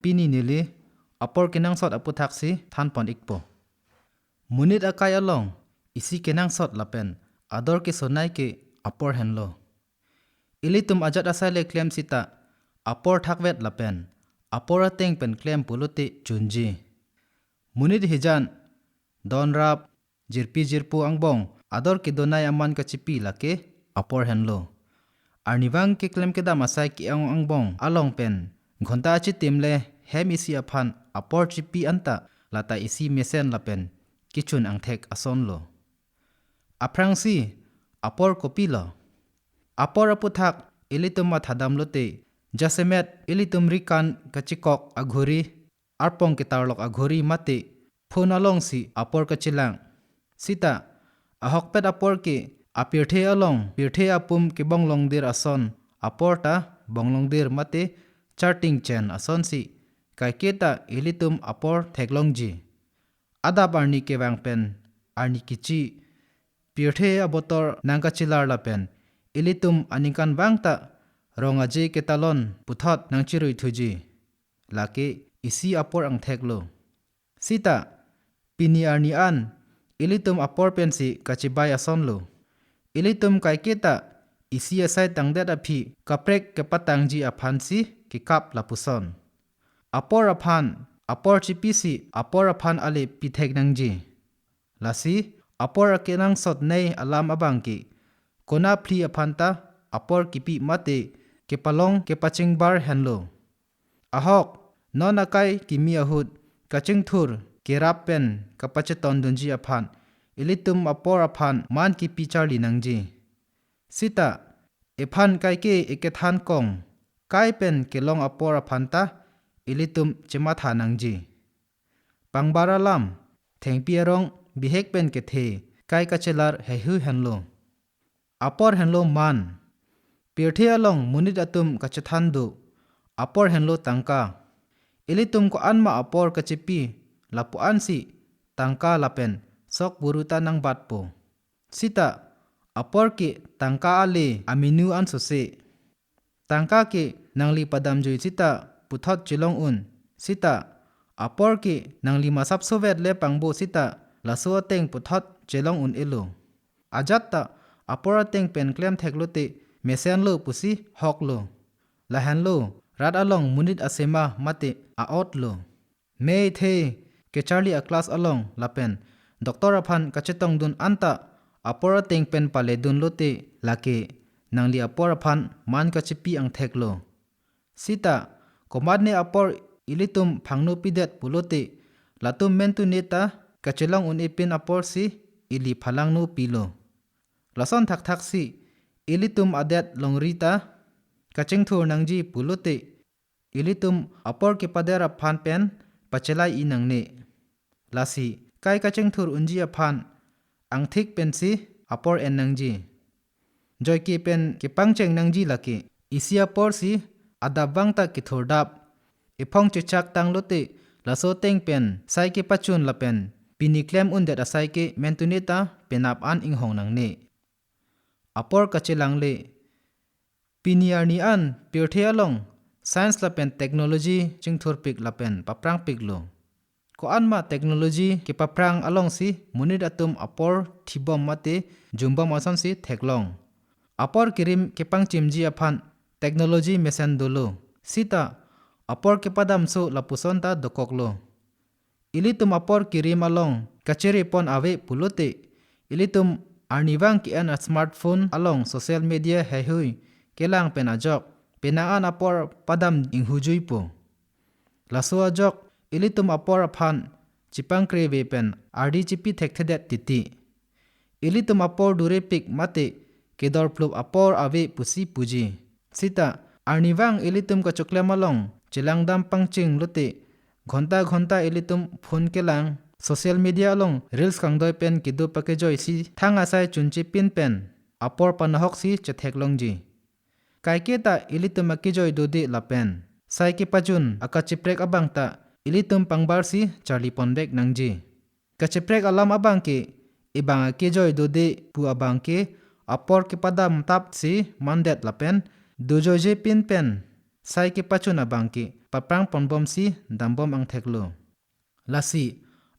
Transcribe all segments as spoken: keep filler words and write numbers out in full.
pini neli apor kenangsot aputhak si thanpon ikpo. Monit akai along isi kenangsot lapen ador kesonei ke apor henlo. Ilitum ajat asai le klem sita apor thakvet lapen apor ateng pen klem pulote chunji. Monit hijan, donrap, jirpi jirpo angbong ador kedonei aman kachipi lake apor henlo. Arnivang keklem kedam asai ke-ong angbong along pen ghonta achitim le hem isi aphan apor chipi anta lata isi mesen lapen kechun angthek asonlo. Aphrangsi apor kopilo? Apor aputhak ilitum mathadam lote, jasemet ilitum rikan kachikok aghuri, arpong ketarlok aghuri mate phone alongsi apor kachelang. Sita ahokpet apor ke apirthe along pirthe apum kebonglongdir ason apor ta bonglongdir mate charting chen asonsi kaiketa ilitum apor theklongji. Adap arni kevang pen arni kichi, pirthe abotor nangkachelar lapen ilitum aningkanvang ta rong aje ketalon puthot nangchirui thuji. Lake isi apor angtheklo. Sita pini arni an ilitum apor pensi kachibai asonlo. Ilitum kaiketa isi asai tangdet aphi kaprek kepatangji aphansi kekap lapuson. Apor aphan apor chipisi apor aphan ale pithek nangji. Lasi apor akenangsot nei alam abangke kona phli aphan ta apor kipi mate kepalong kepachingbar henlo. Ahok, non akai kimi ahut kachingthur kerap pen kapachetondunji aphan ilitum apor aphan man kipi charli nangji. Sita ephan kaike ekethan kong, kai pen kelong apor aphan ta ilitum chematha nangji. Pangbar alam, thengpi arong, bihek pen kethe, kai kachelar heihui henlo. Apor henlo man. Pirthe along monit atum kachethan do, apor henlo tangka. Ilitum ko-anma apor kachipi, lapu-ansi tangka lapen sok buru ta nangbatpo. Sita apor ke tangka ale aminu ansose. Tangka ke nangli padamjui sita puthot chelong un. Sita apor ke nangli masap sovet le pangbo sita laso ateng puthot chelong un-elo. Ajat ta apor ateng pen klem theklote mesenlo pusi hoklo. Lahenlo rat along monit asema mate a-otlo. Mei the kecharli a-class along lapen doctor aphan kachetongdun anta apor ateng pen paledunlote lake nangli apor aphan man kachipi angtheklo. Sita komatne apor ilitum phangno pidet pulote latum mentune ta kachelong un-e pin aporsi ili phalangno pilo. Lason thakthaksi ilitum adet longri ta kachingthur nangji pulote ilitum apor kepader aphan pen pachelai-i nangne. Lasi kai kachingthur unji aphan angthik pensi apor en nangji. Joike pen kepangcheng nangji lake isi aporsi adapvang ta kethurdap, ephong chechak tanglote laso ateng pen sai kepachun lapen pini klem undet asai ke mentune ta penap an inghong nangne. Apor kachelangle. Pini arni an pirthe along science lapen technology chingthurpik lapen paprangpiklo. Ko-anma technology kepaphrang alongsi monit atum apor thibom mate jumbom asonsi theklong. Apor kerim kepangchimji aphan technology mesen dolo. Sita apor kepadamso lapuson ta dokoklo. Ilitum apor kerim along kachere pon ave pulote, ilitum arnivang ke-en a-smartphone along social media heihui kelang pen ajok, penang an apor padam inghujuipo. Laso ajok, ilitum apor aphan chepangkreve pen ardi chipi thekthedet titi. Ilitum apor durepik mate kedorplup apor ave pusi puji. Sita arnivang ilitum kachoklem along chelangdam pangchinglote ghonta ghonta ilitum phone kelang, social media along reels kangdoi pen kedo pakejoisi thang asai chunche pin pen apor panahoksi chetheklongji. Kaiketa ilitum akejoi dode lapen sai kepajun akacheprek abang ta ilitum pangbarsi charli ponvek nangji. Kacheprek alam abangke, ebang akejoi dode pu abangke apor kepadam tapsi mandet lapen dojoije pin pen sai kepachun abangke paprang ponbomsi dambom angthek lo. Lasi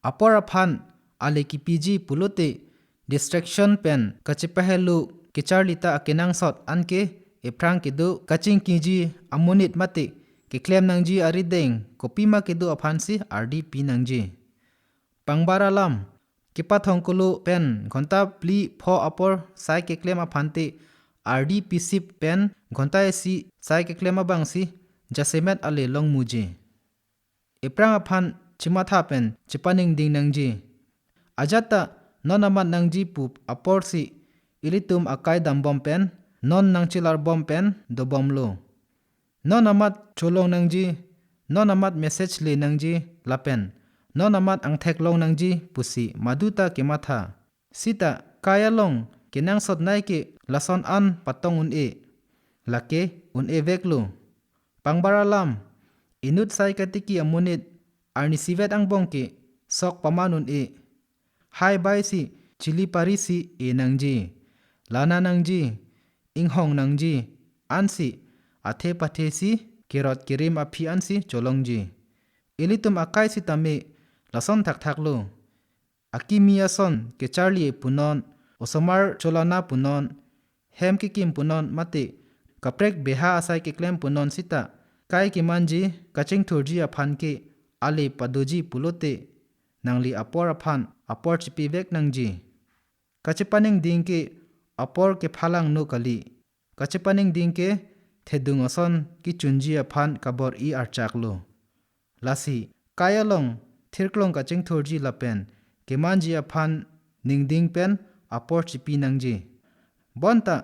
apor aphan ale kipiji pulote distraction pen kachepahelo kecharli ta akenangsot anke ephrang kedo kachingkiji amonit mate keklem nangji arideng kopima kedo aphansi ardi pi nangji. Pangbar alam, kepathongkolo pen ghonta phli pho apor sai keklem aphante ardi pisip pen ghonta isi sai keklem abangsi jasemet ale longmuji. Ephrang aphan chematha pen chepaningding nangji. Ajat ta non amat nangji pu aporsi ilitum akai dambom pen non nangchelarbom pen dobomlo. Non amat cholong nangji, non amat message le nangji lapen non amat angthek long nangji pusi maduta kematha. Sita kai along kenangsot nai ke lason an patong un-e. Lake un-e veklo. Pangbar alam, inut sai katiki amonit arnisivet angbong ke sok paman un-e. Hai bai si chili pari si e nangji, lana nangji, inghong nangji, ansi athe pathe si kerot kerim aphi ansi cholongji. Ilitum akai sitame lason thakthak lo. Akimi ason kecharli punon, osomar cholana punon, hem kekim punon mate kaprek beha asai keklem punon sita kai kemanji kachingthurji aphan ke ale padoji pulote nangli apor aphan apor chipivek nangji. Kachepaningding ke apor kephalangno kali. Kachepaningding ke thedung ason kechunji aphan kabor-i archak lo. Lasi kai along thirklong kachingthurji lapen kemanji aphan ningding pen apor chipi nangji. Bonta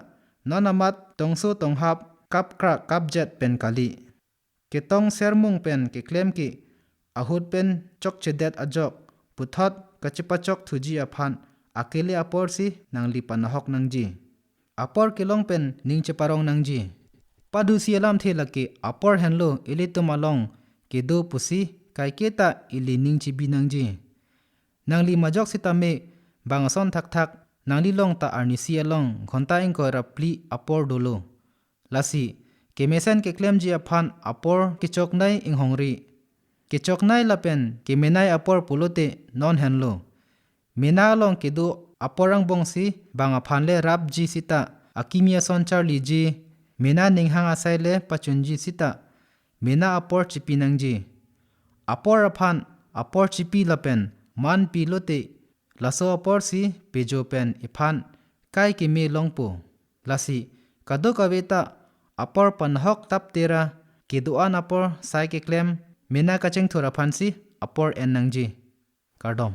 non amat tongso tonghap kapkra kapjet pen kali. Ketong sermung pen keklem ke ahut pen chokchedet ajok puthot kachepachok thuji aphan akele aporsi nangli panahok nangji. Apor kelong pen ning cheparong nangji. Padusi alamthe lake apor henlo ilitum along kedo pusi kaiketa ili ning chibi nangji. Nangli majok sitame bang ason thakthak nangli long ta arnisi along ghonta ingkoi ra phli apor dolo. Lasi kemesen keklemji aphan apor kechoknei inghongri. Kechoknei lapen kemenei apor pulote non henlo. Mena along kedo apor angbongsi bang aphan le rapji sita akimi ason charliji, mena ninghang asai le pachunji sita mena apor chipi nangji. Apor aphan apor chipi lapen manpi lote laso aporsi pejo pen iphan kai keme longpo. Lasi kadokave ta apor panahok taptera kedo-an apor sai keklem mena kachingthur aphansi apor en nangji. Kardom.